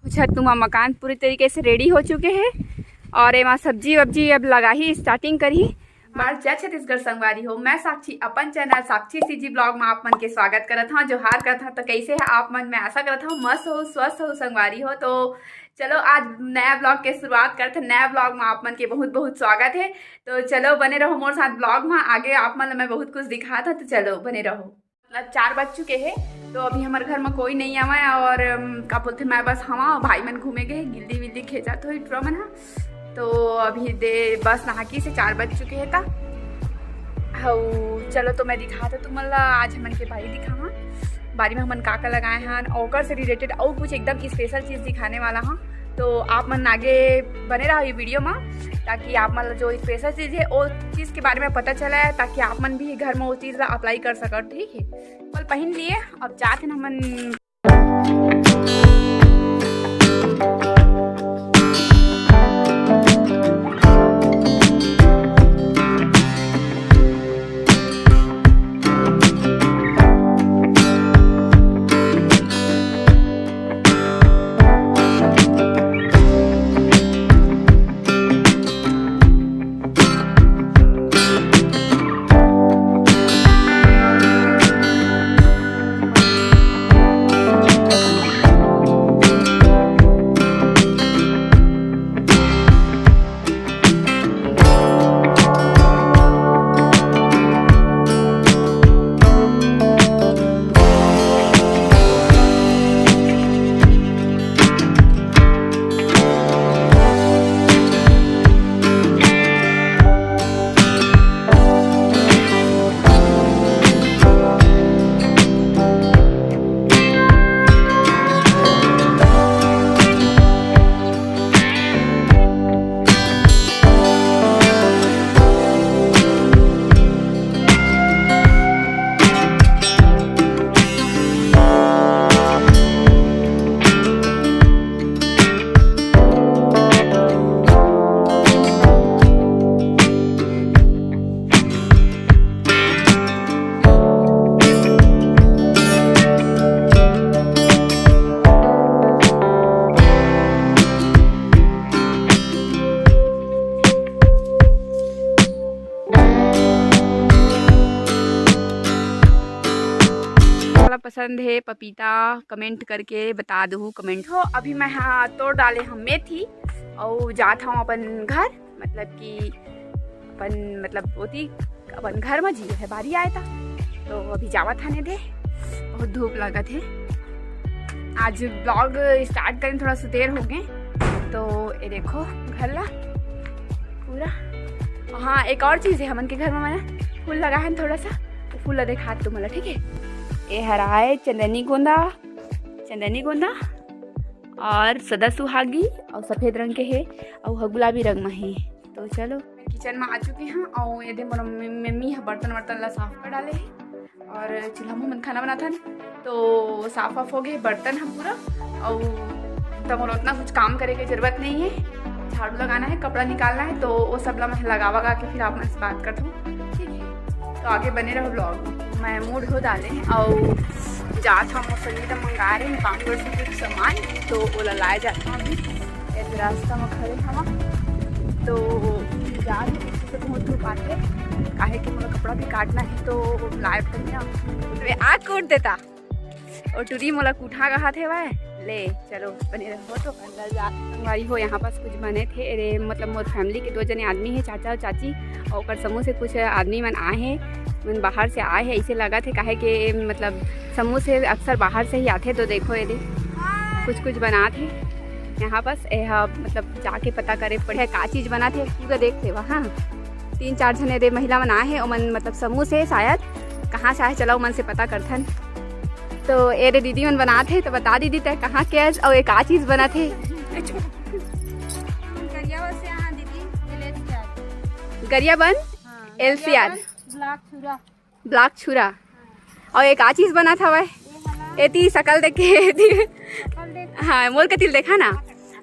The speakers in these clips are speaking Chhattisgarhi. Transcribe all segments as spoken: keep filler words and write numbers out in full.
छत नुमा मकान पूरी तरीके से रेडी हो चुके हे और एमा सब्जी वब्जी अब लगाही, स्टार्टिंग करही। बार जय छत्तीसगढ़ संगवारी हो, मैं साक्षी अपन चैनल साक्षी सीजी ब्लॉग में आप मन के स्वागत करत हूँ, जोहार करत हूँ। तो कैसे है आप मन? मैं आशा करत हूँ मस्त हो, स्वस्थ हो संगवारी हो। तो चलो आज नया ब्लॉग के शुरुआत करत हन। नया ब्लॉग में आप मन के बहुत बहुत स्वागत है। तो चलो बने रहो मोर साथ ब्लॉग में, आगे आप मन ला मैं बहुत कुछ दिखात हूँ। तो चलो बने रहो। मतलब चार बज चुके हैं, तो अभी हमारे घर में कोई नहीं आवा है और अम, का बोलते, मैं बस हवा, भाई मन घूमे गए, गिल्ली विल्ली खेचा तो टुरा मन हा। तो अभी दे बस नहाकी से चार बज चुके हैं ता। हऊ चलो तो मैं दिखात हूँ तुमन ला आज हमन के बारी दिखावा, बारी में हमन का का लगाए हन, ओकर से रिलेटेड और कुछ एकदम स्पेशल चीज़ दिखाने वाला हूँ। तो आप मन आगे बने रहो ये वीडियो में, ताकि आप मन ला जो स्पेशल चीज़ है वो चीज़ के बारे में पता चला है, ताकि आप मन भी घर में वो चीज़ ला अप्लाई कर सकत, ठीक है। कल पहन लिए, अब जाते हैं हमन। वाला पसंद है पपीता, कमेंट करके बता दो, कमेंट हो। अभी मैं हाँ तोड़ डाले हम मेथी और जात हूँ अपन घर, मतलब कि अपन मतलब ओती अपन घर में जी है बारी आए था, तो अभी जावत हने दे, बहुत धूप लगत है। आज ब्लॉग स्टार्ट करें थोड़ा सा देर हो गए, तो ये देखो घर ला पूरा। हाँ, एक और चीज़ है हमन के घर में, मैंने फूल लगा है थोड़ा सा, तो फूल ला दिखा तुम ला, ठीक है। ये हरा है चंदनी गोंदा, चंदनी गोंदा और सदा सुहागी और सफेद रंग के है और ह गुलाबी रंग में है। तो चलो मैं किचन में आ चुके हैं और ये दे मोर मम्मी, मम्मी ह बर्तन वर्तन ला साफ कर डाले है और चूल्हा में हमन खाना बनाथन, तो साफ वाफ हो गए बर्तन हम पूरा। और तो मोला उतना कुछ काम करे के जरूरत नहीं है। झाड़ू लगाना है, कपड़ा निकालना है, तो वो सब ला मैं लगा वगा के फिर आप मन से बात करता हूँ, ठीक है। तो आगे बने रहो ब्लॉग में। मैं मुंह धो डाले हैं और जात हम संगीता मंगा रहे हैं पामगढ़ से कुछ सामान, तो ओला लाए जाता हूँ अभी। ये रास्ता में खड़े हवा, तो जात पीछे से बहुत धूप आते, काहे कि मोला कपड़ा भी काटना है, तो लाइव करने वे आग कूट देता। और टूरी मोला कुठा कहा थे भाई, ले चलो बने रहो। तो अंदर जा संगवारी हो, यहाँ पास कुछ बने थे, अरे मतलब मोर फैमिली के दो जने आदमी है, चाचा और चाची, और ओकर समूह से कुछ आदमी मन आए हैं, मन बाहर से आए हैं, ऐसे लगा थे काहे के मतलब समूह से अक्सर बाहर से ही आते। तो देखो ये दे कुछ कुछ बना थे यहाँ पास, ए, हाँ, मतलब जाके पता करे पड़े का चीज़ बना थे, पूरा देख थे वहाँ। तीन चार जने दे महिला मन आए हैं, ओमन मतलब समूह से शायद, कहाँ से आए चला ओमन से पता करथन। तो ए रे दीदी मन बनात हे, तो बता दीदी तै कहाँ के अस अउ ए का चीज बनत हे? गरियाबंद से, हाँ दीदी, एलसीआर। गरियाबंद, हाँ, एलसीआर। गरियाबंद, ब्लॉक छुरा। ब्लॉक छुरा। अउ ए का चीज बनत हवय? ये हला एती सकल देख के, एती। सकल देख। हाँ, मोर कतिल देखा ना।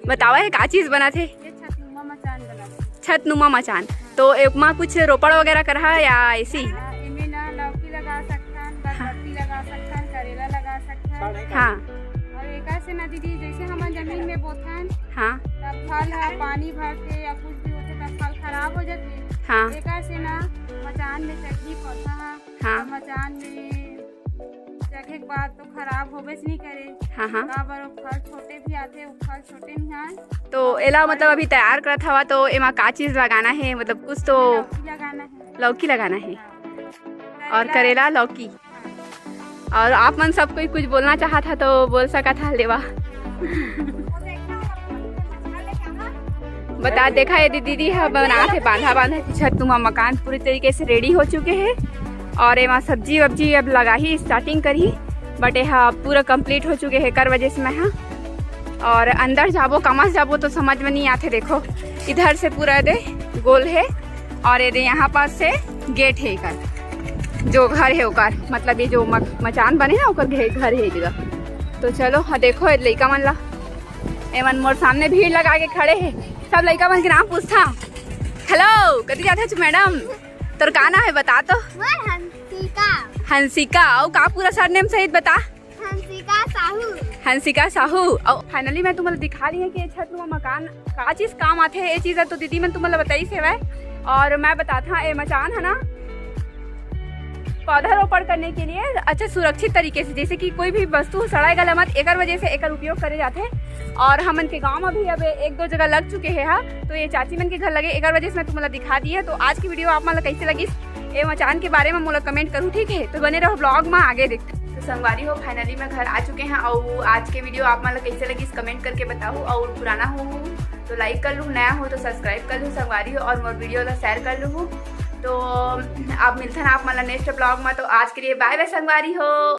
बतावा हे का चीज बनत हे? ये छतनुमा मचान बनत हे। छतनुमा मचान। तो एमा कुछ रोपड़ वगैरह करहा या ऐसी? हाँ, एमे ना लौकी लगा सकथन, बरबट्टी लगा सकथन, करेला लगा सकथन। हाँ। और एक कैसे ना दीदी, जैसे हमन जमीन में बोथन, हाँ तब फल ह पानी भर के या कुछ भी होथे, तब फल खराब हो जाथे। हाँ एकर से ना मचान में चघही पौधा ह, हाँ। तब मचान में चघे के बाद तो खराब होबेच नहीं करे। हाँ हाँ काबर वो फल छोटे भी आथे, वो फल छोटे नहीं आए। तो एला मतलब अभी तैयार करत हवा, तो एमा का चीज लगाना है? मतलब कुछ तो लौकी लगाना है। लौकी लगाना है और करेला, लौकी। और आप मन सब कोई कुछ बोलना चाहत हा तो बोल सकत हा, लेवा। बता, देखा ये दीदी ह बनात हे, बांधा बांधा छत नुमा मकान पूरी तरीके से रेडी हो चुके हे। और एमा सब्जी वब्जी अब लगाही, स्टार्टिंग करही, बट ये ह पूरा कंप्लीट हो चुके हे, एकर वजह से मैं ह। और अंदर जाबो, कमस जाबो तो समझ में नहीं आथे। देखो, इधर से पूरा दे गोल हे और ये दे यहाँ पास से गेट हे एकर, जो घर हे ओकर, मतलब ये जो मक-, मचान बने ना ओकर घे-, घर हे जगह। तो चलो, हाँ देखो ये लइका मन ला, एमन मोर सामने भीड़ लगा के खड़े हे। सब लइका मन के नाम पूछता। हेलो, कति जाथे मैडम? तोर का नाम है बता तो? मैं हंसिका। हंसिका। अउ का पूरा सरनेम सहित बता। हंसिका साहू। हंसिका साहू। अउ फाइनली मैं तुम्हें दिखा रही हूँ कि ये छत नुमा मकान का चीज काम आथे। ये चीज तो दीदी मन तुम्हें बताई सेवाए। और मैं बताता हूँ, ये मचान है ना, पौधारोपण करने के लिए अच्छा सुरक्षित तरीके से, जैसे कि कोई भी वस्तु सड़ाए गला मत, एकर वजह से एकर उपयोग करे जाथे। और हमन के गांव में भी अब एक दो जगह लग चुके हैं हा, तो ये चाची मन के घर लगे, एकर वजह से मैं तुम्हें दिखा दी है। तो आज की वीडियो आप मन ला कैसे लगिस, ये मचान के बारे में मोला कमेंट करू, ठीक है? तो बने रहो ब्लॉग में, आगे देखते। तो संगवारी हो, फाइनली मैं घर आ चुके हैं। और आज के वीडियो आप मन ला कैसे लगिस, कमेंट करके बताओ। और पुराना हो तो लाइक कर लू, नया हो तो सब्सक्राइब कर लू संगवारी हो, और मोर वीडियो ला शेयर कर लू। तो आप मिलथन आप मन ला नेक्स्ट ब्लॉग में। तो आज के लिए बाय बाय संगवारी हो।